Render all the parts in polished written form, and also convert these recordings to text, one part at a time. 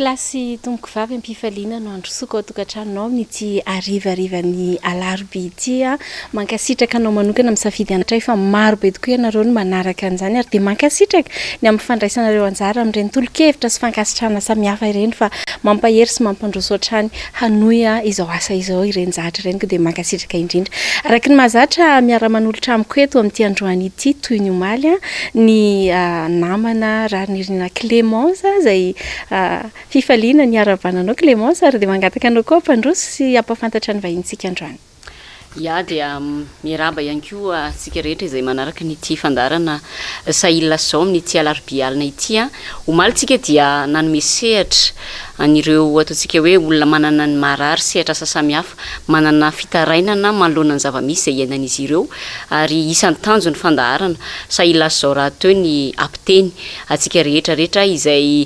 Tompokolahy sy tompokovavy, am-pifaliana no handrosoako ao an-tokantranonao amin'ity harivarivan'ny alarobia ity. Mankasitraka anao manokana misafidy anatra efa maro be tokoa ianareo no manaraka an'izany ary dia mankasitraka ny amin'ny fandraisanareo anjara amin'ireny tolo-kevitra sy fankasitrahana samihafa ireny fa mampahery sy mampandroso hatrany hanohy izao asa izao ireny zahatra ireny koa dia mankasitraka indrindra. Araka ny mahazatra miara-manolotra amiko eto amin'ity androany ity toy ny omaly ny namana Raharinirina Clémence izay fifaliana ny hiarahabana anao Clémence ary dia mangataka anao koa hampandroso sy hampahafantatra ny vahinintsika androany. Ya dia miarahaba ihany koa antsika rehetra izay manaraka ny ity fandaharana Sahil Izao amin'ity alarobia alina ity. Omaly tsika dia nanome sehatra an'ireo ataontsika hoe olona manana ny marary sehatra asa samihafa, manana fitarainana manoloana ny zava-misy izay iainan'izy ireo ary isan'ny tanjon'ny fandaharana Sahil Izao rahateo ny hampiteny antsika rehetra rehetra izay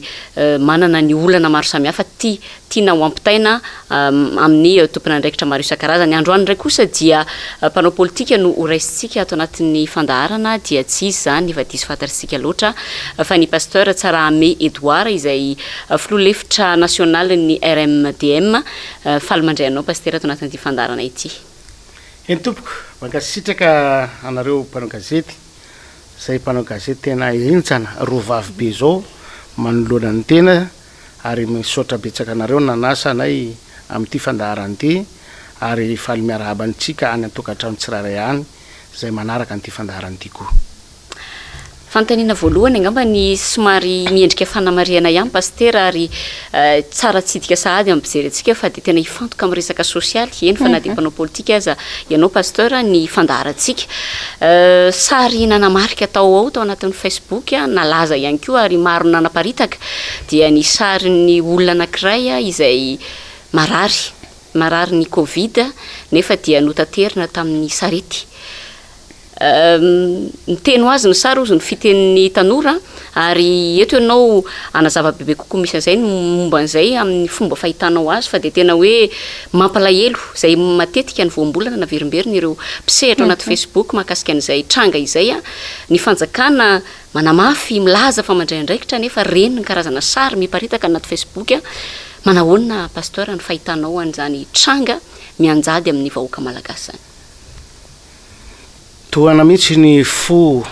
manana ny olana maro samihafa tia tiana ho ampitaina amin'ny tompon'andraikitra maro isan-karazany. Androany indray kosa dia mpanao politika no horaisintsika ato anatin'ny fandaharana dia tsy izy izany efa diso fantatr'isika loatra fa ny Pasteur Tsarahame Edouard izay filoha lefitra nasionalin'ny RMDM. Faly mandray anao Pasitera ato anatin'ity fandaharana ity. Eny tompoko, mankasitraka anareo mpanao gazety, izay mpanao gazety tena henjana, roa vavy be izao manoloana ny tena. ary misaotra betsaka anareo nanasa anay amin'ity fandaharana ity ary faly miarahaba antsika any an-tokantrano tsirairay any izay manaraka an'ity fandaharana ity koa. Fanontaniana voalohany angamba ny somary miendrika fanamarihana ihany Pasitera ary tsara tsidika sahady amin'ny mpijery antsika fa dia tena hifantoka amin'ny resaka sosialy, eny fa na dia mpanao politika aza ianao Pasteur ny fandaharantsika. Sary nanamarika tao ao tao anatin'ny Facebook nalaza ihany koa ary maro nanaparitaka dia ny sarin'ny olona anankiray izay marary, marary ny covid nefa dia notaterina tamin'ny sarety. Miteny ho azy ny sary hozy ny fitenin'ny tanora ary eto ianao hanazava bebe kokoa misy an'izay ny momba an'izay amin'ny fomba fahitanao azy fa dia tena hoe mampalahelo izay matetika ny voambolana naverimberina ireo mpisehatra ao anaty Facebook mahakasika an'izay tranga izay. Ny fanjakana manamafy milaza fa mandray andraikitra nefa reny ny karazana sary miparitaka anaty Facebook. Manahoana Pasteur ny fahitanao an'izany tranga mianjady amin'ny vahoaka malagasy izany? Tohana mihitsy ny fo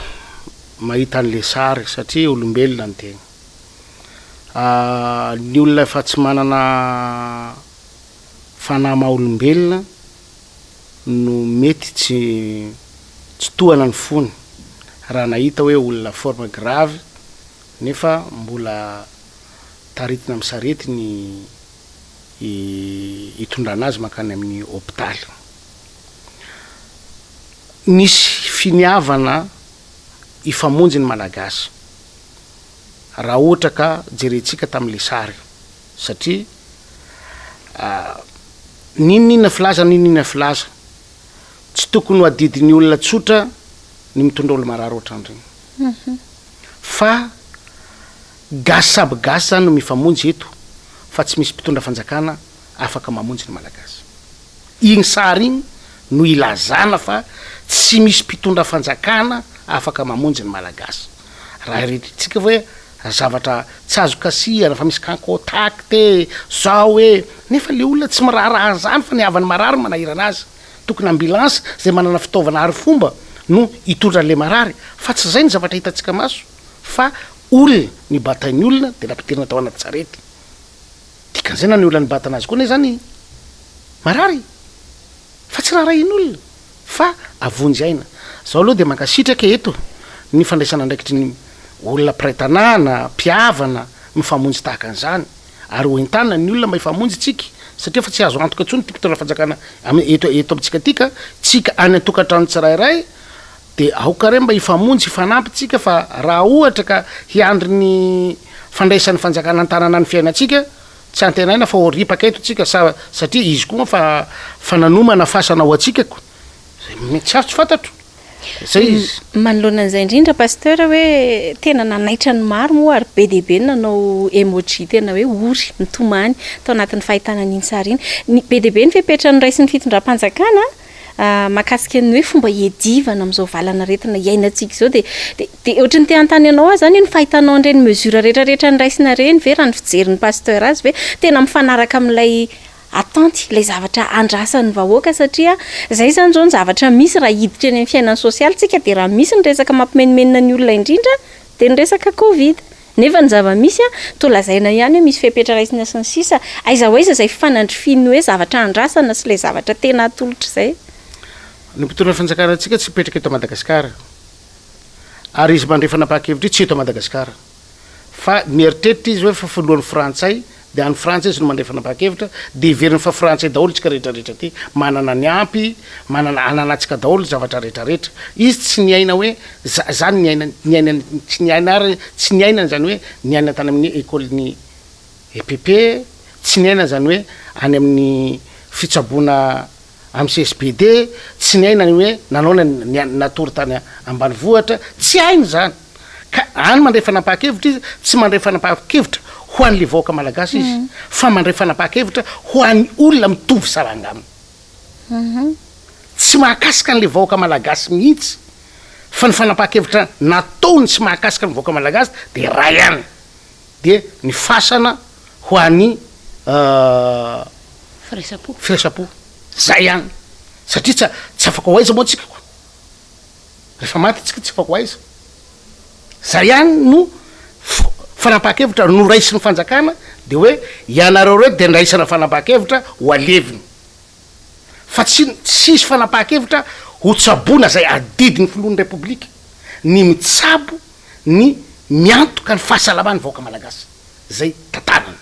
mahita an'le sary satria olombelona ny tena. Ny olona efa tsy manana fanahy maha olombelona no mety tsy tsy tohana ny fony raha nahita hoe olona forme grave nefa mbola taritina amin'ny sarety ny hitondrana azy mankany amin'ny hopitaly. Nisy finiavana hifamonjy ny Malagasy raha ohatra ka jerentsika tamin'ilay sary satria n'inon'inona filaza n'inon'inona filaza tsy tokony ho adidin'ny olona tsotra ny mitondra olo marary ohatran'ireny fa gasy samy gasy zany no mifamonjy eto fa tsy misy mpitondra fanjakana afaka mamonjy ny Malagasy. Iny sary iny no ilazana fa tsy misy mpitondra fanjakana afaka mamonjy ny Malagasy. Raha eritreretintsika hoe zavatra tsy azo kasihana fa misy cas contact e, zao e, nefa le olona tsy miraharaha an'izany fa ny havany marary no manahirana azy. Tokony ambulance izay manana fitaovana arifomba no hitondra an'le marary fa tsy izay ny zavatra hitantsika maso fa olona nibatain'ny olona dia nampidirina tao anaty sarety. Dikan'izay na ny olona nibatana azy koa anie zany marary fa tsy raharahian'olona fa avonjy aina. Zaho aloha dia mankasitraka eto ny fandraisana andraikitry ny olona mpiray tanàna, mpihavana, mifamonjy tahaka an'izany ary ho entanina ny olona mba hifamonjy tsika satria efa tsy azo antoka intsony ity mpitondra fanjakana eto eto amintsika ity ka tsika any an-tokantrano tsirairay Dia aoka re mba hifamonjy hifanampy tsika fa raha ohatra ka hiandry ny fandraisan'ny fanjakana an-tanana ny fiainantsika, tsy antenaina fa ho ripaka eto tsika sa satria izy koa fa fa nanomana fasana ho antsika ko, zay tsy azo tsy fantatro, zay izy. Manoloana an'izay indrindra Pasteur hoe tena nanaitra ny maro moa ary be dia be ny nanao emoji tena hoe ory, nitomany tao anatin'ny fahitana an'iny sary iny. Ny be dia be ny fepetra noraisin'ny fitondram-panjakana. Mahakasika ny hoe fomba hiadivana amin'izao valan'aretina iainantsika izao dia dia dia ohatry ny te hanontany anao aho izany hoe ny fahitanao an'ireny mesure rehetrarehetra noraisina ireny ve raha ny fijerin'ny pasteur azy ve tena mifanaraka amin'ilay attente, ilay zavatra andrasan'ny vahoaka satria izay izany izao ny zavatra misy raha hiditra eny amin'ny fiainana sosialy tsika dia raha misy ny resaka mampimenomenona ny olona indrindra dia ny resaka covid. Nefa ny zava-misy an, toa lazaina ihany hoe misy fepetra raisina sy ny sisa, aiza ho aiza izay fifanandrifian'ny hoe zavatra andrasana sy ilay zavatra tena atolotra izay? Ny mpitondra fanjakana antsika tsy mipetraka eto Madagasikara ary izy mandray fanapahan-kevitra io tsy eto Madagasikara fa mieritreritra izy hoe fa filohan'ny frantsay dia any Frantsa izy no mandray fanapahan-kevitra dia heveriny fa frantsay daholo tsika rehetra rehetra aty manana ny ampy manana ananantsika daholo zavatra rehetra rehetra izy tsy niaina hoe za zany niaina niaina tsy niaina ary tsy niainany zany hoe niaina tany amin'ny école ny EPP tsy niaina zany hoe any amin'ny fitsaboana amin'ny CSBD tsy niaina ny hoe nanao ny natory tany ambanivohitra tsy hainy zany ka any mandray fanapahan-kevitra izy tsy mandray fanapahan-kevitra ho an'le vahoaka malagasy izy fa mandray fanapahan-kevitra ho an'ny olona mitovy saranga aminy tsy mahakasika an'le vahoaka malagasy mihitsy fa ny fanapahan-kevitra nataony tsy mahakasika ny vahoaka malagasy de ray ihany dia ny fasana ho an'ny Firaisam-po. Firaisam-po. Zay ihany. Satria tsy tsy afaka ho aiza moa tsika ko. Rehefa maty tsika tsy afaka ho aiza. Zay ihany no fanapahan-kevitra noraisin'ny fanjakana de hoe ianareo reo de andraisana fanapahan-kevitra ho alevina. Fa tsy tsisy fanapahan-kevitra ho tsaboina zay adidin'ny filohan'ny repoblika ny mitsabo ny miantoka ny fahasalaman'ny vahoaka malagasy zay tantanana.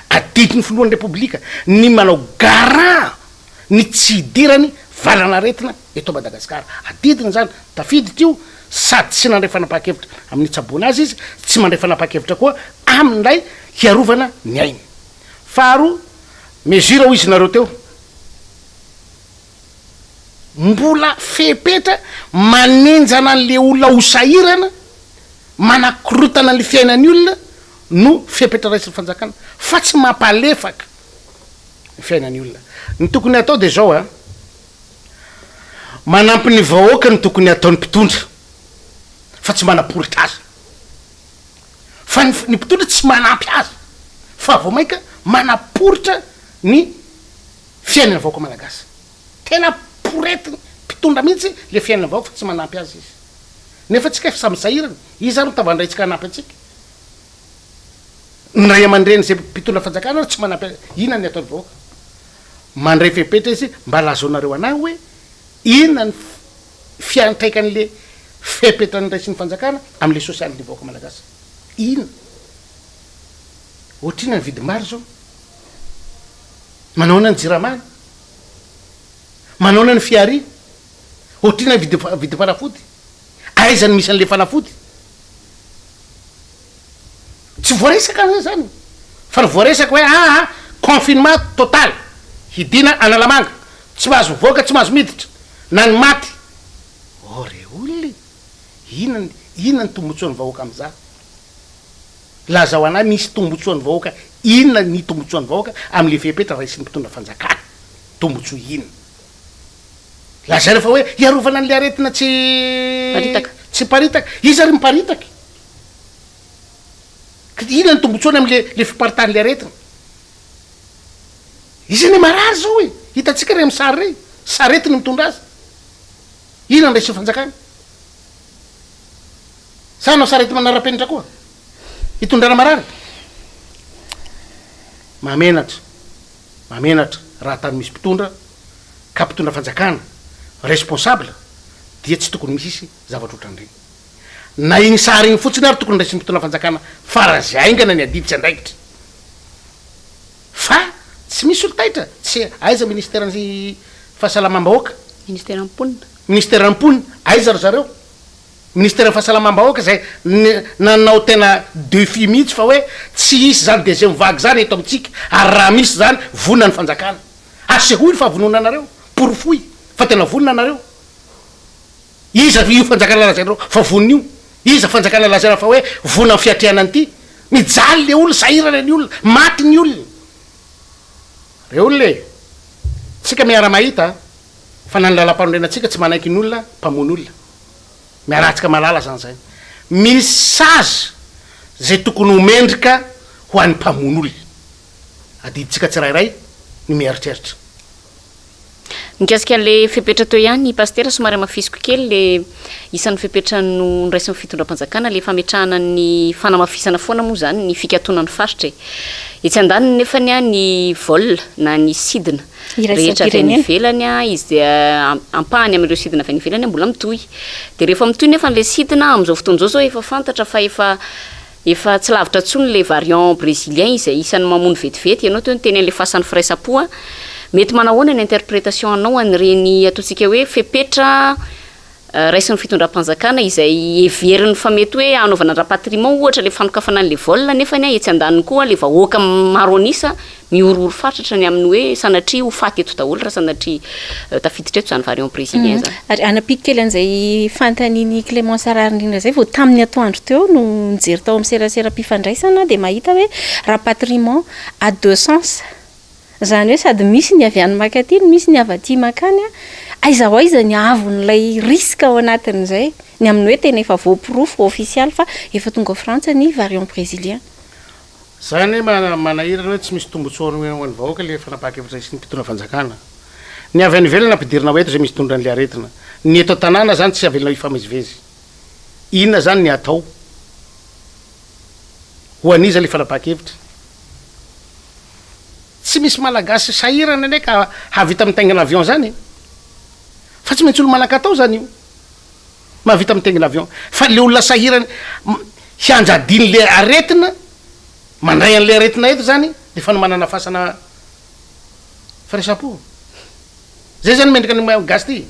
Adidin'ny filohan'ny Repoblika ny manao garant ny tsy hidirany valan'aretina eto Madagasikara. Adidiny izany, tafiditra io sady tsy nandray fanapahan-kevitra amin'ny hitsaboana azy izy, tsy mandray fanapahan-kevitra koa amin'ilay hiarovana ny ainy. Faharoa, mesure hoy izy nareo teo, mbola fepetra manenjana an'le olona ho sahirana, manakorotana ny fiainan'ny olona no fepetra raisin'ny fanjakana fa tsy mampalefaka ny fiainan'ny olona. Ny tokony hatao dia izao a, manampy ny vahoaka no tokony hataon'ny mpitondra fa tsy manaporitra azy. Fa ny ny mpitondra tsy manampy azy fa vao mainka manaporitra ny fiainan'ny vahoaka malagasy. Tena poretin'ny mpitondra mihitsy le fiainan'ny vahoaka fa tsy manampy azy izy. Nefa tsika efa samy sahirana, iza ary no tavandraintsika hanampy antsika? Ny ray aman-dreny izay mpitondra fanjakana ary tsy manampy azy, inona ny ataon'ny vahoaka? Mandray fepetra izy, mba lazaonareo anah hoe inona ny fiantraikan'le fepetra noraisin'ny fanjakana amin'le sosialin'ny vahoaka malagasy? Inona? Ohatrinona ny vidim-bary zao? Manahoana ny jirama? Manahoana ny fihariana? Ohatrinona ny vidim-panafody? Aiza no misy an'le fanafody? Tsy voaresaka anie zany fa ny voaresaka hoe aa confinement total hidina Analamanga, tsy mahazo mivoaka tsy mahazo miditra na ny maty. Oh re olona e! Inona inona ny tombotsoan'ny vahoaka amin'izany? Lazao anay misy tombotsoan'ny vahoaka inona ny tombotsoan'ny vahoaka amin'le fepetra raisin'ny mpitondra fanjakana? Tombotsoa inona? Lazaina fa hoe hiarovana an'le aretina tsy Miparitaka. tsy miparitaka. Iza ary miparitaka? Ka inona ny tombotsoany amle le fiparitahan'le aretina? Izy anie marary zao e! Hitantsika reny amin'ny sary reny, sarety no mitondra azy. Inona no raisin'ny fanjakana? Sa hanao sarety manara-penitra koa? Hitondrana marary? Mahamenatra, mahamenatra raha tany misy mpitondra ka mpitondra fanjakana responsable dia tsy tokony misy zavatra ohatran'ireny. Na iny sary iny fotsiny ary tokony raisin'ny mpitondra fanjakana faran'izay haingana ny adidy sy andraikitra. Fa tsy misy olo taitra, tsy aiza ministeran'ny fahasalamam-bahoaka? Ministeran'ny mponina. Ministeran'ny mponina, aiza ry zareo? Ministeran'ny fahasalamam-bahoaka izay nanao tena defi mihitsy fa hoe tsy hisy izany deuxième vague izany eto amintsika ary raha misy izany vonona ny fanjakana. Asehoy ny fahavononanareo, porofoy fa tena vonona nareo. Iza io fanjakana lazainareo fa vonona io? Iza fanjakana lazaina fa hoe vonona amin'ny fiatrehana an'ity? Mijaly le olona, sahirana ny olona, maty ny olona. Re olona e! Tsika miara mahita a! Fa na ny lalam-panorenantsika tsy manaiky ny olona mpamono olona. Miaratsika malala zany zay. Misy sazy zay tokony ho mendrika ho an'ny mpamono olona. Adidintsika tsirairay ny mieritreritra. Mikasika an'ilay fepetra teo ihany Pasitera, somary hamafisiko kely ilay isan'ny fepetra noraisin'ny fitondram-panjakana, ilay fametrahana ny fanamafisana foana moa izany ny fikatonan'ny faritra e. Etsy andaniny nefany ny vol na ny sidina rehetra avy any ivelany, izy dia ampahany amin'ireo sidina avy any ivelany mbola mitohy. Dia rehefa mitohy nefa ilay sidina amin'izao fotoana izao izao efa fantatra fa efa Efa tsy lavitra intsony ilay variant brésilien izay isan'ny mamono vetivety, ianao teo niteny an'ilay fasan'ny firaisam-po an! Mety manahoana ny interprétation anao an'ireny ataontsika hoe fepetra raisin'ny fitondram-panjakana izay heveriny fa mety hoe hanaovana rapatriement ohatra ilay fanokafana an'ilay vol nefany an etsy andaniny koa ilay vahoaka maro an'isa Mihorohoro fatratra ny amin'ny hoe sanatria ho faty eto daholo raha sanatria tafiditra eto izany variant brésilien izany. Ary hanampiako kely an'izay fanontanian'i Clémence Raharinirina izay, vao tamin'ny atoandro teo no nijery tao amin'ny seraseram-pifandraisana dia mahita hoe rapatriement à deux sens, izany hoe sady misy ny avy any mankaty no misy ny avy aty mankany, aiza ho aiza ny haavon'ilay risque ao anatin'izay, ny amin'ny hoe tena efa voaporofo ofisialy fa efa tonga ao Frantsa ny variant brésilien. Zay anie manahirana hoe tsy misy tombotsoa ho an'ny vahoaka le fanapahan-kevitra raisin'ny mpitondra fanjakana. Ny avy any ivelany ampidirina ho eto zay misy tondra an'le aretina. Ny eto an-tanàna zany tsy avelona hifamezivezy. Inona zany ny atao? Ho an'iza le fanapahan-kevitra? Tsy misy malagasy sahirana anie ka hahavita mitaingina avion zany e! Fa tsy maintsy olo manan-katao zany io. Mahavita mitaingina avion. Fa le olona sahirana hianjadian'le aretina, mandray an'le aretina eto zany, le fanomanana fasana firaisam-po. Zay zany mendrika ny gasy ty.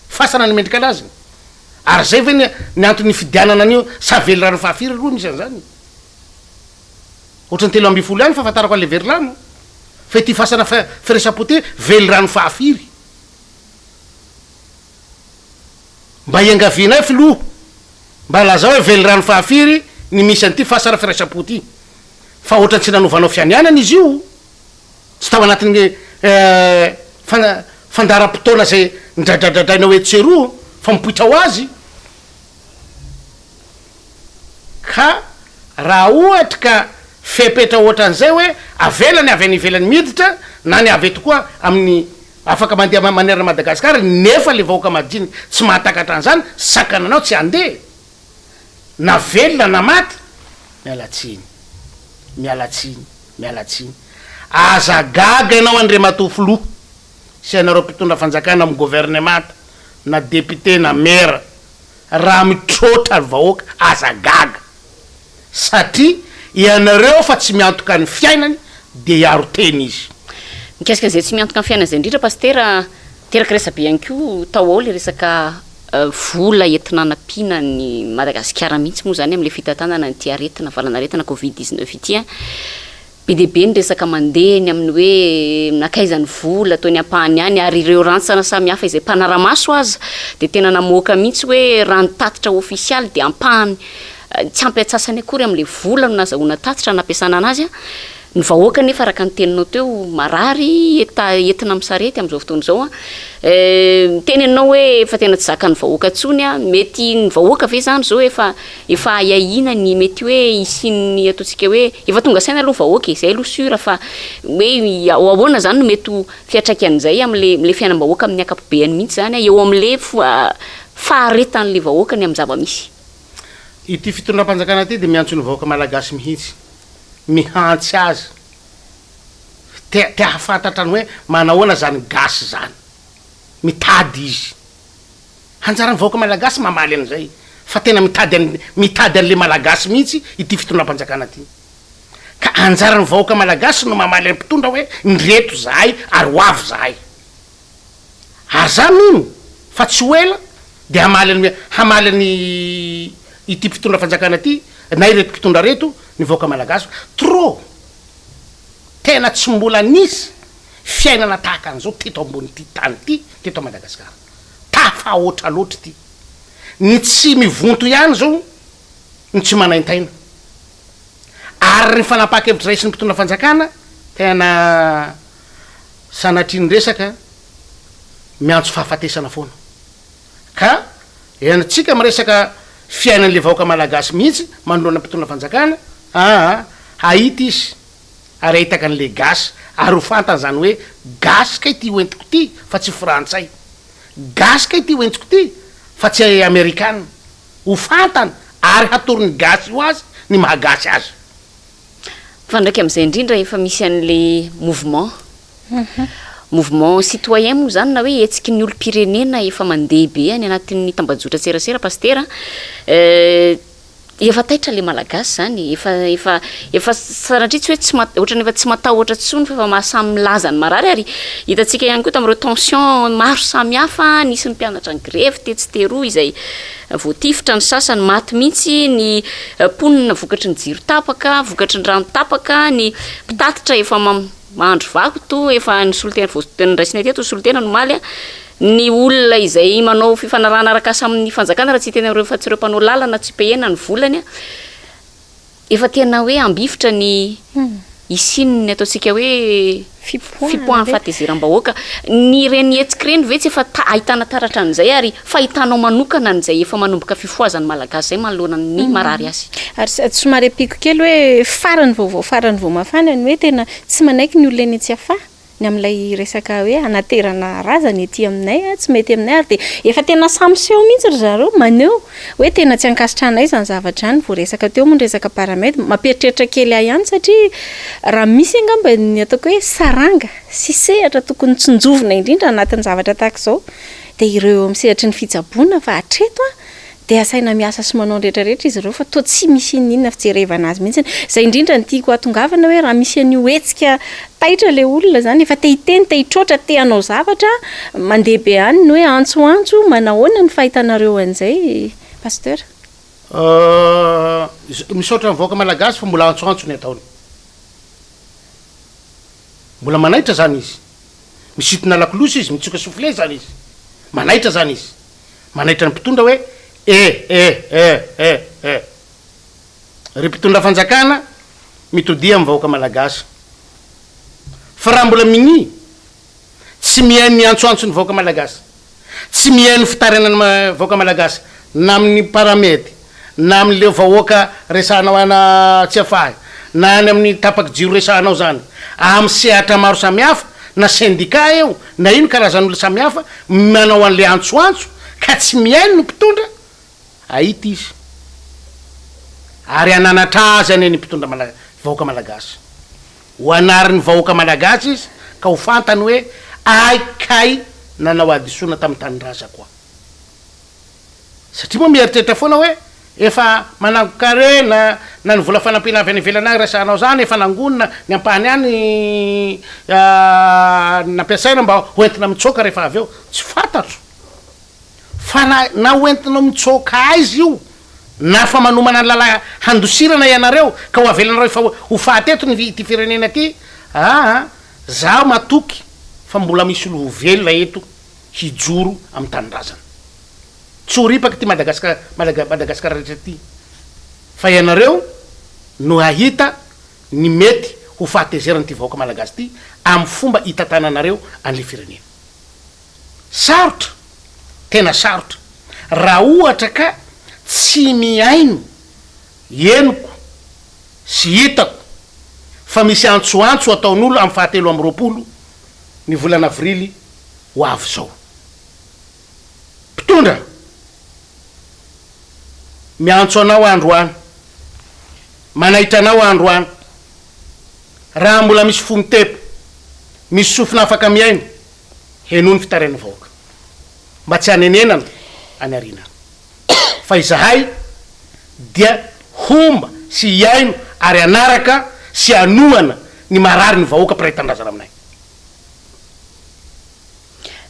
Fasana no mendrika anazy. Ary zay ve ny ny antony nifidianana an'io sa velirano fahafiry aloha misy an'zany? Ohatran'ny 13 ihany fahafantarako an'le verilano. Fa ity fasana firaisam-po ty velirano fahafiry? Mba iangavianay filoha, mba lazao hoe velirano fahafiry ny misy an'ity fasana firaisam-po ity? Fa ohatran'ny tsy nanovanao fianianana izy io, tsy tao anatin'ny fandaharam-potoana izay nidradradradrainao etsy sy eroa fa mipoitra ho azy. Ka raha ohatra ka fepetra ohatran'izay hoe avela ny avy any ivelany miditra na ny avy eto koa amin'ny Afaka mandeha manerana Madagascar nefa le vahoaka madinika tsy mahatakatra an'izany sakana anao tsy handeha na velona na maty miala tsiny miala tsiny miala tsiny aza gaga ianao Andriamatoa Filoha sy ianareo mpitondra fanjakana amin'ny governemanta na député na maire raha mitroatra ny vahoaka aza gaga satria ianareo fa tsy miantoka ny fiainany dia hiaro tena izy. Mikasika an'izay tsy miantoka ny fiainana izay indrindra Pasitera, niteraka resabe ihany koa tao ao ilay resaka vola entina hanampiana an'i Madagasikara mihitsy moa izany amin'ilay fitantanana an'ity aretina valan'aretina covid 19 ity an! Be dia be ny resaka mandeha ny amin'ny hoe nankaiza ny vola, toy ny ampahany ihany, ary ireo rantsana samihafa izay mpanara-maso aza dia tena namoaka mihitsy hoe raha ny tatitra ofisialy dia ampahany tsy ampy antsasany akory amin'ilay vola no nazahoana tatitra nampiasana anazy. Ny vahoaka anefa araka ny teninao teo marary eta entina amin'ny sarety amin'izao fotoana izao. Miteny ianao hoe efa tena tsy zakan'ny vahoaka intsony, mety ny vahoaka ve izany izao efa Efa ahiahiana ny mety hoe hisian'ny ataontsika hoe, efa tonga saina aloha vahoaka e, zay aloha sur fa hoe ahoana zany no mety ho fiantraikan'izay am'le am'le fiainam-bahoaka amin'ny ankapobeany mihitsy zany eo am'le faharetan'le vahoaka ny amin'ny zava-misy. Ity fitondram-panjakana ity dia miantso ny vahoaka malagasy mihitsy, mihantsy azy, te te hahafantatra ny hoe manahoana zany gasy zany, mitady izy. Anjaran'ny vahoaka malagasy mamaly an'izay fa tena mitady an mitady an'le malagasy mihitsy ity fitondram-panjakana ity. Ka anjaran'ny vahoaka malagasy no mamaly an'ny mpitondra hoe ndreto zahay ary ho avy zahay. Ary za mino fa tsy ho ela de hamaly an'i hamaly an'i ity mpitondra fanjakana ity na ireto mpitondra reto ny vahoaka malagasy. Trop! Tena tsy mbola nisy fiainana tahaka an'izao teto ambonin'ity tany ity teto Madagasikara. Tafahoatra loatra ity. Ny tsy mivonto ihany izao no tsy manaintaina. Ary ny fanapahan-kevitra raisin'ny mpitondra fanjakana tena sanatria ny resaka. miantso fahafatesana foana. Ka iantsika miresaka fiainan'le vahoaka malagasy mihitsy manoloana mpitondra fanjakana aa hahita izy ary hahitaka an'le gasy ary ho fantany zany hoe gasy kay ty hoentiko ty fa tsy frantsay, gasy kay ty hoentiko ty fa tsy amerikana, ho fantany ary hatoron'ny gasy io azy ny maha gasy azy. Mifandraika amin'izay indrindra efa misy an'le mouvement Mouvement citoyen moa izany na hoe hetsiky ny olom-pirenena efa mandeha be any anatin'ny tambajotran-tserasera Pasitera a. Efa taitra ilay Malagasy izany e, efa efa efa sanatria tsy hoe tsy ma- ohatran'ny efa tsy matahotra intsony fa efa mahasahy milaza ny marary ary hitantsika ihany koa tamin'ireo tension maro samihafa, nisy ny mpianatra nigrevy tetsy teroa izay voatifitra ny sasany, maty mihitsy ny mponina vokatry ny jiro tapaka, vokatry ny rano tapaka, ny mpitatitra efa Mahandro vato efa ny solontena vao niraisinay teto ny solontena ny omaly a, ny olona izay manao fifanarahana arak'asa amin'ny fanjakana raha tsy hiteny amin'ireo fa tsy ireo mpanao lalana tsy payena ny volany a, efa tena hoe ambivitra ny hisian'ny ataontsika hoe fipoahan'ny fahatezeram-bahoaka. Ny ireny hetsika ireny ve tsy efa ahitana taratra an'izay ary fahitanao manokana an'izay efa manomboka fifohazan'ny Malagasy izay manoloana ny marary azy? Ary somary ampiako kely hoe farany vaovao farany vao mafana ny hoe tena tsy manaiky ny olona eny Tsiafahy ny amin'ilay resaka hoe hanaterana razana ety aminay, tsy mety aminay ary dia efa tena samy miseho mihitsy ry zareo maneho hoe tena tsy ankasitrahanay izany zavatra izany, voaresaka teo moa ny resaka Paramed, mampieritreritra kely ahy ihany satria raha misy angamba ny ataoko hoe saranga sy sehatra tokony tsinjovina indrindra anatin'ny zavatra tahaka izao dia ireo eo amin'ny sehatry ny fitsaboana fa hatreto an dia asaina miasa sy manao ny rehetra rehetra izy ireo fa toa tsy misy inona inona fijerevana azy mihitsy. Izay indrindra no tiako hahatongavana hoe raha misy an'io hetsika taitra ilay olona izany, efa te hiteny, te hitroatra, te hanao zavatra, mandeha be any ny hoe antsoantso, manahoana ny fahitanareo an'izay Pasteur? Misaotra ny vahoaka malagasy fa mbola antsoantso ny ataony. Mbola manaitra izany izy. Misintona lakolosy izy, mitsoka soufflet izany izy. Manaitra izany izy. Manaitra ny mpitondra hoe eh eh eh eh eh. Ry mpitondra fanjakana, mitodia amin'ny vahoaka malagasy. Fa raha mbola minia tsy mihaino ny antsoantson'ny vahoaka malagasy, tsy mihaino ny fitarainan'ny vahoaka malagasy na amin'ny paramedy, na amin'ileo vahoaka resahanao any Tsiafahy, na any amin'ny tapaky jiro resahanao zany, amin'ny sehatra maro samihafa, na syndicat eo, na ino karazan'olona samihafa, manao an'le antsoantso, ka tsy mihaino ny mpitondra, hahita izy, ary hananatra azy anie ny mpitondra mala, vahoaka malagasy. Ho anarin'ny vahoaka malagasy izy, ka ho fantany hoe, ay kay nanao hadisoana tamin'ny tanindrazako aho. Satria moa mieritreritra foana hoe efa manangon-karena na ny vola fanampiana avy any ivelany agny resahanao zany efa nangonina ny ampahany any nampiasaina mba ho entina mitsoaka rehefa avy eo. Tsy fantatro fa na na ho entinao mitsoaka aiza io na fa manomana ny lala handosirana ianareo ka ho avelanareo efa ho faty eto ny ity firenena ity aa zaho matoky fa mbola misy olo ho velona eto hijoro amin'ny tanindrazana. Tsy ho ripaka ity Madagascar Madagascar rehetra ity fa ianareo no hahita ny mety ho fahatezeran'ity vahoaka malagasy ity amin'ny fomba hitantananareo an'ilay firenena. Sarotra, tena sarotra raha ohatra ka tsy mihaino henoko sy hitako fa misy antsoantso ataon'olo amin'ny faha 23 ny volana avrily ho avy izao. Mpitondra, miantso anao aho androany, manaitra anao aho androany, raha mbola misy fo mitepo, misy sofina afaka mihaino, henoy ny fitarain'ny vahoaka, mba tsy hanenenana any aoriana any, fa izahay dia homba sy hihaino ary hanaraka sy hanohana ny marary ny vahoaka mpiray tanindrazana aminay.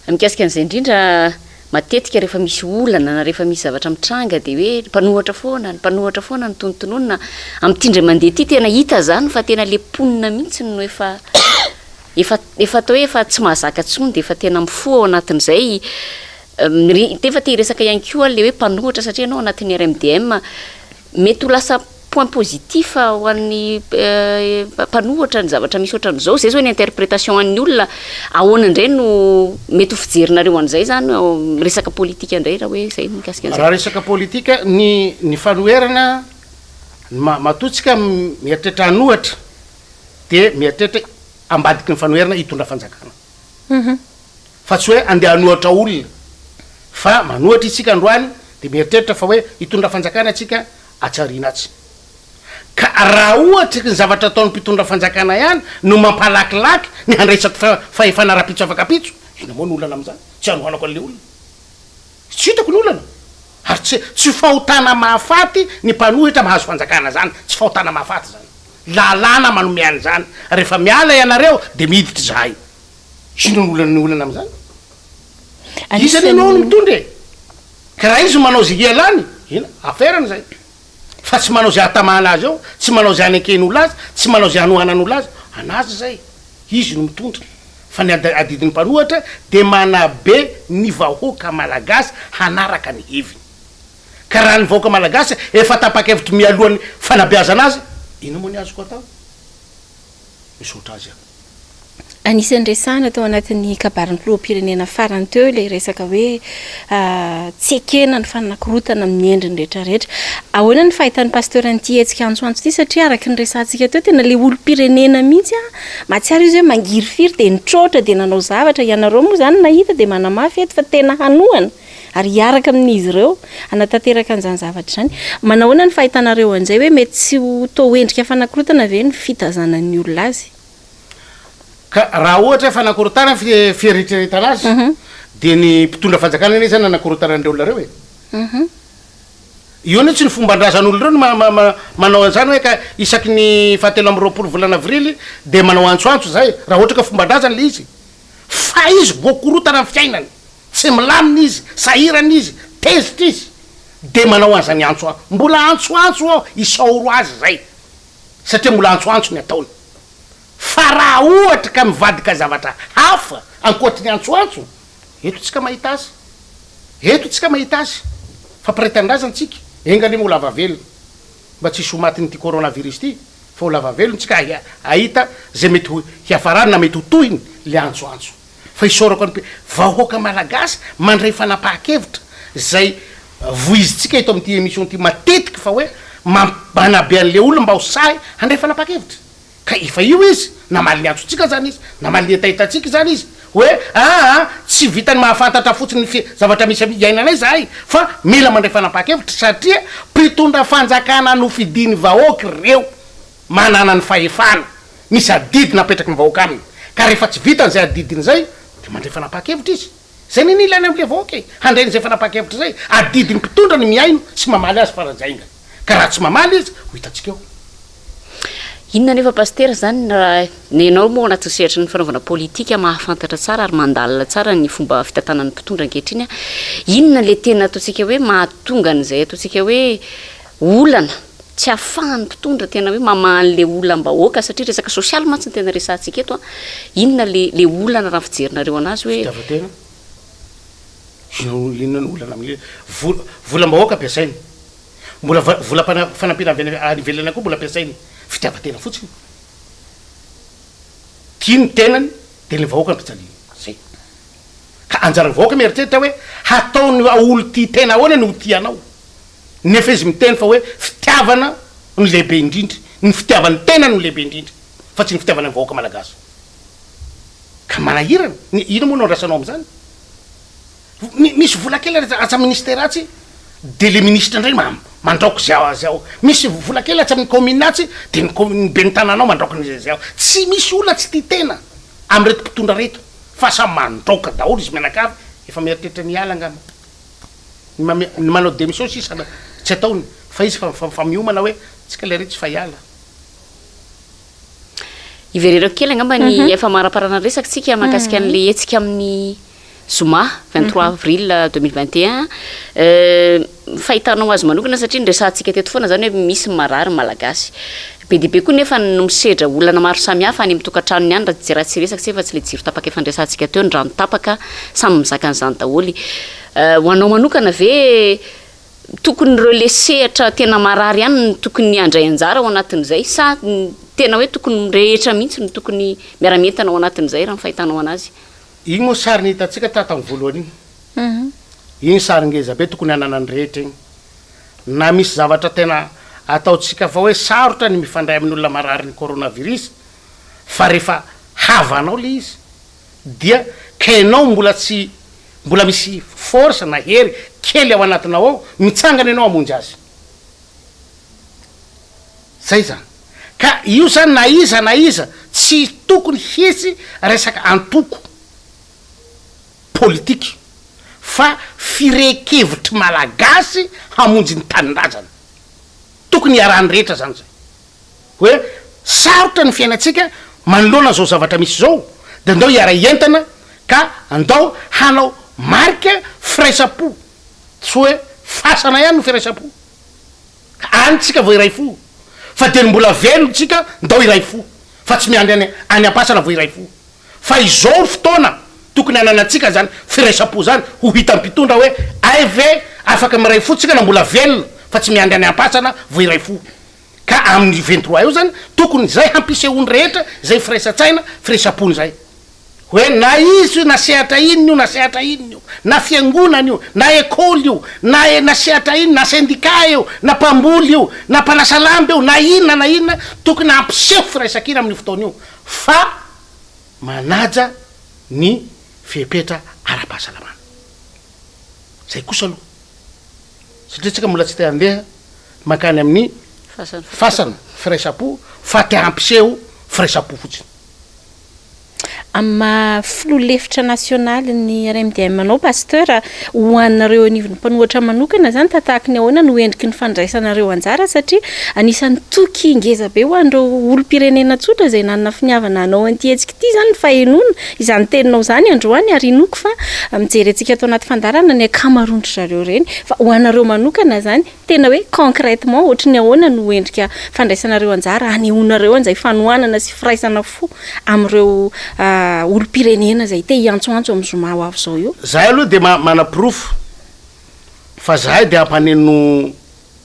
Mikasika an'izay indrindra, matetika rehefa misy olana na rehefa misy zavatra mitranga dia hoe ny mpanohatra foana, ny mpanohatra foana no tonontononina. Amin'ity indray mandeha ity tena hita izany fa tena ilay mponina mihitsy no efa efa efa atao hoe efa tsy mahazaka intsony dia efa tena mifoha ao anatin'izay. Nefa te hiresaka ihany koa aho ilay hoe mpanohatra satria ianao anatin'ny RMDM. Mety ho lasa. point positif ho an'ny mpanohitra ny zavatra misy ohatran'izao? Zay zao ny interprétation an'ny olona. Ahoana indray no mety ho fijerinareo an'izay zany resaka politika indray raha hoe zay mikasika an'izay? Raha resaka politika, ny ny fanoherana, ma- matoa tsika mieritreritra hanohatra de mieritreritra ambadiky ny fanoherana hitondra fanjakana. Fa tsy hoe andeha hanohatra olona fa manohatra isika androany de mieritreritra fa hoe hitondra fanjakana tsika atsy aoriana atsy. Ka raha ohatra ny zavatra ataon'ny mpitondra fanjakana ihany no mampalakilaky ny handraisako fahefana rahampitso afak'ampitso, inona moa ny olana amin'izany? Tsy hanohanako an'ilay olona. Tsy hitako ny olana. Ary tsy tsy fahotana mahafaty ny mpanohitra mahazo fanjakana zany, tsy fahotana mahafaty zany. Lalàna manome an'izany. Rehefa miala ianareo de miditra izahay. Inona no olana ny olana amin'izany? Iza anie no mitondra e? Ka raha izy manao izay hialany, ina, affaire-ny izay. Fa tsy manao izay hahatamana azy eo, tsy manao izay haneken'olona azy, tsy manao izay hanohanan'olona azy, an'azy izay. Izy no mitondra. Fa ny adidin'ny mpanohatra dia manabe ny vahoaka malagasy hanaraka ny heviny. Ka raha ny vahoaka malagasy efa tapa-kevitra mialohan'ny fanabeazana azy, inona moa ny azoko atao? Misaotra azy aho. Anisan'ny resahana tao anatin'ny kabarin'ny filoham-pirenena farany teo ilay resaka hoe tsy ekena ny fanakorotana amin'ny endriny rehetrarehetra. Ahoana ny fahitan'ny Pasteur an'ity hetsika antsoantso ity satria araka ny resahantsika teo tena ilay olom-pirenena mihitsy mahatsiaro izy hoe mangirifiry dia nitroatra dia nanao zavatra. Ianareo moa izany nahita dia manamafy eto fa tena hanohana ary hiaraka amin'izy ireo hanatanteraka an'izany zavatra izany. Manahoana ny fahitanareo an'izay hoe mety tsy ho toa ho endrika fanakorotana ve ny fitazanan'ny olona azy? Ka raha ohatra hoe fanakorontana ny fieritreretana azy dia ny mpitondra fanjakana anie zany nanakorontana an'ireo olona ireo e. Io anie tsy ny fomban-drazan'olona ireo no manao an'izany hoe ka isaky ny fahatelo amby 20 volana avrily dia manao antsoantso zay, raha ohatra ka fomban-drazana le izy. Fa izy voakorotana ny fiainany, tsy milamina izy, sahirana izy, tezitra izy, dia manao an'izany antso, mbola antsoantso ô, isaoro azy zay, satria mbola antsoantso ny ataony. Fa raha ohatra ka mivadika zavatra hafa ankoatry ny antsoantso, eto tsika mahita azy, eto tsika mahita azy, fa mpiray tanindrazana tsika, enga anie moa ho lava velona, mba tsy hisy ho matin'ity coronavirus ity, fa ho lava velona tsika hahita zay mety ho hiafarany na mety ho tohiny le antsoantso. Fa isaorako ny vahoaka malagasy mandray fanapahan-kevitra zay voizintsika eto amin'ity émission ity matetiky fa hoe manabe an'le olona mba ho sahy handray fanapahan-kevitra. Ka efa io izy, namaly ny antsontsika zany izy, namaly ny hetahetantsika izany izy, hoe aa tsy vitan'ny mahafantatra fotsiny ny zavatra misy iainanay izahay fa mila mandray fanapahan-kevitra satria mpitondra fanjakana nofidian'ny vahoaka ireo, manana ny fahefana, misy adidy napetraky ny vahoaka aminy, ka rehefa tsy vitany izay adidiny izay dia mandray fanapahan-kevitra izy. Izay anie ny ilaina amin'ilay vahoaka e, handray an'izay fanapahan-kevitra izay, adidin'ny mpitondra ny mihaino sy mamaly azy faran'izay haingana, ka raha tsy mamaly izy ho hitantsika eo. Inona anefa Pasitera izany raha ny ianao moa ao anatin'ny sehatry ny fanaovana politika mahafantatra tsara ary mandalina tsara ny fomba fitantanan'ny mpitondra ankehitriny, inona ilay tena ataontsika hoe mahatonga an'izay ataontsika hoe olana tsy ahafahan'ny mpitondra tena hoe mamaha an'ilay olam-bahoaka satria resaka sosialy mantsy no tena resahantsika eto an, inona ilay ilay olana raha ny fijerinareo an'azy hoe. Fitiavan-tena, inona no olana amin'ilay vola, volam-bahoaka ampiasaina. Mbola vola fanampiana avy any ivelany koa mbola ampiasainy. Fitiavan-tena fotsiny. Tia ny tenany dia ny vahoaka ampijaliany. Zay. Ka anjaran'ny vahoaka mieritreritra hoe hataon'ny olo tia tena ahoana no ho tia anao. Nefa izy miteny fa hoe fitiavana no lehibe indrindra. Ny fitiavan'ny tenany no lehibe indrindra fa tsy ny fitiavana ny vahoaka malagasy. Ka manahirana. Ny inona moa no andrasanao amin'izany? Misy vola kely atsy amin'ny ministera atsy de le ministra ndray mandraoka zay ao zay ao, misy vola kely atsy amin'ny commune atsy de ny commune ny ben'ny tanàna ao mandraoka ny zay ao, tsy misy olona tsy tia tena amin'ireto mpitondra reto fa samy mandraoka daholo izy mianakavy, efa mieritreritra ny hiala angamba, ny mame- ny manao démission sisa tsy ataony fa izy fa fa miomana hoe tsika lery tsy fa hiala. Hiverenako kely angamba ny efa maraparana resaka tsika mahakasika an'le hetsika amin'ny zoma 23 avril 2021. Ny fahitanao azy manokana satria niresahantsika teto foana zany hoe misy marary ny Malagasy. Be dia be koa nefa no misedra olana maro samihafa any amin'ny tokantranony any raha raha tsy resaka tsika fa tsy le jiro tapaka efa niresahantsika teo, ny rano tapaka, samy mizaka an'izany daholo. Ho anao manokana ve. Tokony ireo le sehatra tena marary ihany no tokony handray anjara ao anatin'izay sa tena hoe tokony ny rehetra mihitsy no tokony miara-mientana ao anatin'izay raha ny fahitanao anazy? Igny moa sary nihitantsika tato amin'ny voalohany igny. Igny sary ngeza be tokony hananan'ny rehetra igny. Na misy zavatra tena ataontsika fa hoe sarotra ny mifandray amin'ny olona mararin'ny coronavirus fa rehefa havanao le izy dia ka ianao mbola tsy mbola misy force na hery kely ao anatinao ao, mitsangana ianao hamonjy azy. Zay zany. Ka io zany na iza na iza tsy tokony hisy resaka antoko politika fa firehin-kevitry Malagasy hamonjy ny tanindrazana. Tokony hiarahan'ny rehetra zany zay. Hoe sarotra ny fiainantsika manoloana izao zavatra misy izao dia ndao hiara-hientana ka andao hanao marika firaisam-po, tsy hoe fasana ihany no firaisam-po, ka any tsika vao hiray fo, fa dia ny mbola velona tsika ndao hiray fo, fa tsy miandry any any am-pasana vao hiray fo, fa izao ny fotoana tokony hananantsika zany firaisam-po zany, ho hitan'ny mpitondra hoe ay ve afaka miray fo tsika na mbola velona fa tsy miandry any am-pasana vao hiray fo. Ka amin'ny 23 eo zany tokony izay hampisehoany rehetra izay firaisan-tsaina, firaisam-pony izay. Hoe na izy io na sehatra inona io na sehatra inona io, na fiangonana io, na école io, na na sehatra inona, na syndicat io, na mpamboly io, na mpanasa lamba io, na inona na inona, tokony hampiseho firaisankina amin'io fotoana io fa manaja ny fepetra ara-pahasalamana. Zay kosa aloha. Satria tsika mbola tsy te handeha mankany amin'ny fasana firaisam-po fa te hampiseho firaisam-po fotsiny. Amin'ny maha filoha lefitra nasionaly ny RMDM anao Pasteur, ho anareo anivon'ny mpanohatra manokana izany tahatahaky ny ahoana no endriky ny fandraisanareo anjara satria anisan'ny toky ngeza be ho an'ireo olom-pirenena tsotra izay nanana finiavana hanao an'ity hetsika ity izany ny fahenoana izany teninao izany androany ary inoako fa mijery antsika ato anaty fandaharana ny ankamaroan-dry zareo ireny fa ho anareo manokana izany tena hoe concrètement ohatry ny ahoana no endrika fandraisanareo anjara hanehoanareo an'izay fanohanana sy firaisana fo amin'ireo olom-pirenena izay te hiantsoantso amin'ny zoma ho avy izao io? Zahay aloha dia manaporofo fa zahay dia hampaneno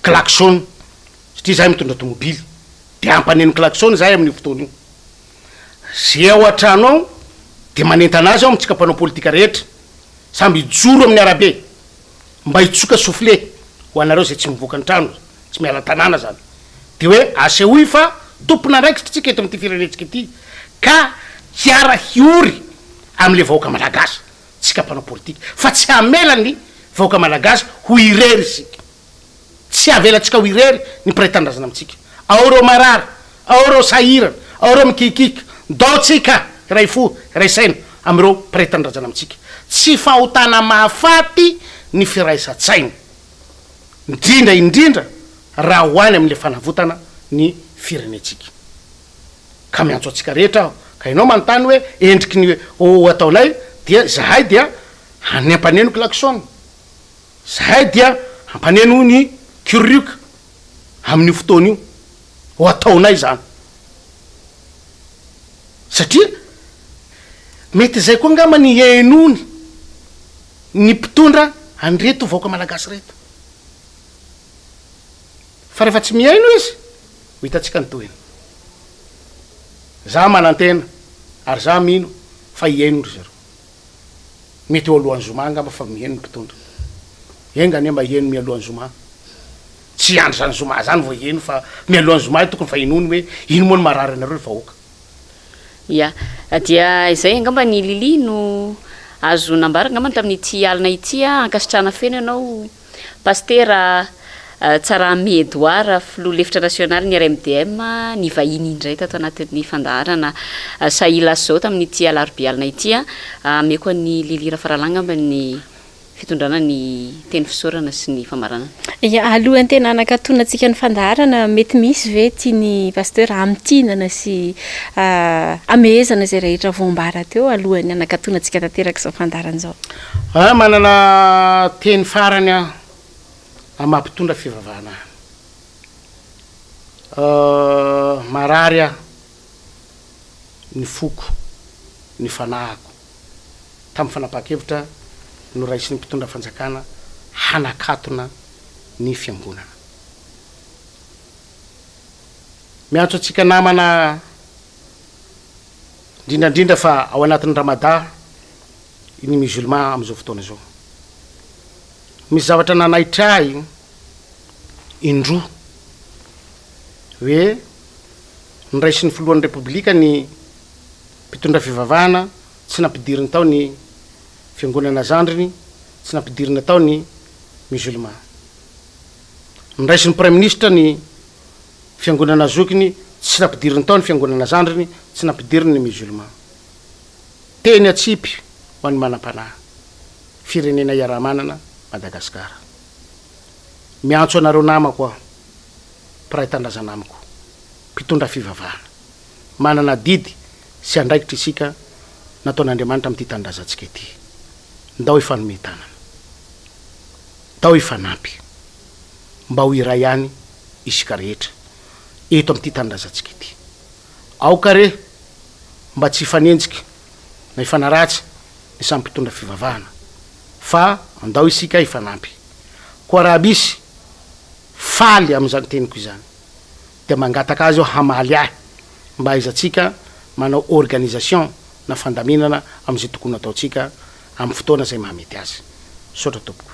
klaxon satria zahay mitondra tomobily dia hampaneno klaxon zahay amin'io fotoana io. Ze ao an-trano ao dia manentana azy aho amintsika mpanao politika rehetra samby hijoro amin'ny arabe mba hitsoka soufflet ho anareo zay tsy mivoaka ny trano, tsy miala an-tanàna zany. Dia hoe asehoy fa tompon'andraikitra tsika eto amin'ity firenentsika ity ka hiara hiory amin'le vahoaka malagasy tsika mpanao politika fa tsy hamela ny vahoaka malagasy ho irery isika. Tsy avelantsika ho irery ny mpiray tanindrazana amintsika. Ao ireo marary, ao ireo sahirana, ao ireo mikikiky. Ndao tsika hiray fo, hiray saina amin'ireo mpiray tanindrazana amintsika. Tsy fahotana mahafaty ny firaisan-tsaina. Indrindra indrindra raha ho any amin'ilay fanavotana ny firenentsika. Ka miantso antsika rehetra aho. Ka ianao manontany hoe endriky ny ho ataonay dia izahay dia hanempaneno klaxon. Zahay dia hampaneno ny kiririoka amin'io fotoana io, ho ataonay izany. Satria mety izay koa angamba ny henoiny ny mpitondra an'ireto vahoaka malagasy ireto. Fa rehefa tsy mihaino izy, ho hitantsika ny tohiny. Za manantena ary za mino fa hihaino ry zareo. Mety eo alohan'ny zoma angamba fa miheno ny mpitondra. Enga anie mba hiheno mialohan'ny zoma. Tsy hiandry zany zoma zany vao hiheno fa mialohan'ny zoma io tokony fa henoiny hoe ino moa no marary anareo ry vahoaka. Ya, dia izay angamba ny Lily no azo nambara angambany tamin'ity alina ity. Ankasitrahana feno ianao. Pasitera Tsarahame Edouard, filoha lefitra nasionalin'ny RMDM, nivahiny indray tato anatin'ny fandaharana Sahilasy izao tamin'ity alarobia alina ity. Ameko an'i Lily Rafaralahy angamba ny fitondrana ny teny fisaorana sy ny famaranana. Ya, alohan'ny tena hanakatonantsika ny fandaharana, mety misy ve tian'i Pasteur hamintinana sy hamehezana izay rehetra voambara teo alohan'ny hanakatonantsika tanteraka izao fandaharana izao? Ah, manana teny farany aho amin'ny maha mpitondra fivavahana ahy. Marary aho, ny foko, ny fanahiko, tamin'ny fanapahan-kevitra noraisin'ny mpitondra fanjakana hanakatona. ny fiangonana. Miantso antsika namana indrindra indrindra fa ao anatin'ny Ramadan ny musulman amin'izao fotoana izao. Misy zavatra nanaitra ahy indroa hoe noraisin'ny filohan'ny Repoblika ny mpitondra fivavahana tsy nampidiriny tao ny fiangonana zandriny, tsy nampidirina tao ny musulman. Noraisin'ny praiminisitra ny fiangonana zokiny, tsy nampidiriny tao ny fiangonana zandriny, tsy nampidiriny ny musulman. Teny atsipy ho an'ny manam-panahy. Firenena iaraha-manana Madagasikara. Miantso anareo namako aho, mpiray tanindrazana amiko, mpitondra fivavahana. Manana adidy sy andraikitra isika nataon'Andriamanitra amin'ity tanindrazantsika ity. Ndao hifanome tanana. Ndao hifanampy. Mba ho iray ihany isika rehetra eto amin'ity tanindrazantsika ity. Aoka re mba tsy hifanenjika na hifanaratsy ny samy mpitondra fivavahana fa andao isika hifanampy. Koa raha misy faly amin'izany teniko izany dia mangataka azy aho hamaly ahy mba hahaizantsika manao organisation na fandaminana amin'izay tokony hataontsika amin'ny fotoana izay mahamety azy. Misaotra tompoko.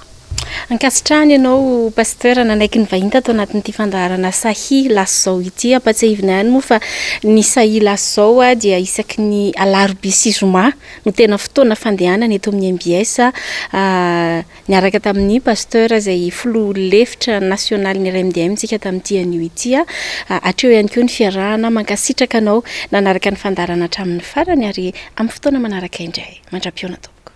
Ankasitrahana ianao Pasteur nanaiky ny vahiny tato anatin'ity fandaharana Sahy Laso Zao ity. Ampatsiahivina ihany moa fa ny Sahy Laso Zao dia isaky ny alarobia sy zoma no tena fotoana fandehanana eto amin'ny mbs niaraka tamin'ny Pasteur izay filoha lefitra nasionalin'ny RMDM tsika tamin'ity anio ity. Hatreo ihany koa ny fiarahana. Mankasitraka anao nanaraka ny fandaharana hatramin'ny farany ary amin'ny fotoana manaraka indray. Mandra-pihaona tompoko.